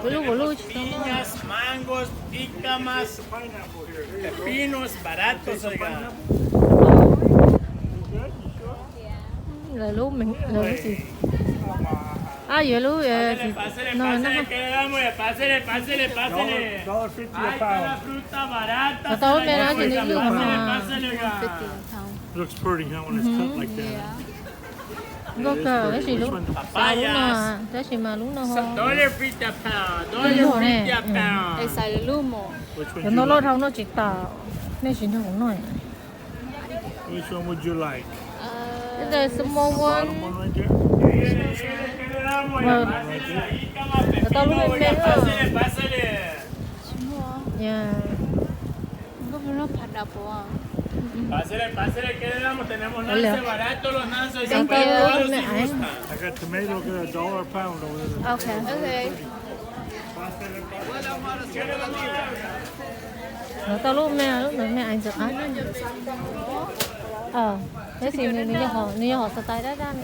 Kuv lub, kuv lub tsis tau. Piñas, mangos, jícamas, pepinos baratos, oiga. Lawv lub, lawv lub tsis. Ab, yuav lub. Pásele, pásele, pásele, pásele, pásele. Ahí está la fruta barata, se la lleva, oiga, pásele, pásele, oiga. Looks pretty, huh, when it's cut like that. Nkauj kawg, tab sis lub, xav lub no, tab sis mas lub no ho. Dollar fifty a pound, dollar fifty a pound. Cov no loj dhau no tsis tas, nej tsis nrog kuv noj. Which one would you like? The small one. Bottom one right there? Cov tau lub me me. Pásele, pásele. Yeah. Pásele, pásele, que le damos, tenemos nance barato, los nances, y se puede llevar si gusta. I got tomato, got a dollar a pound over there. Okay. Okay. Lawv tau lub me, lub ntawd me ais ntxim qab. Tab sis nws, nws yog hom style dab dab.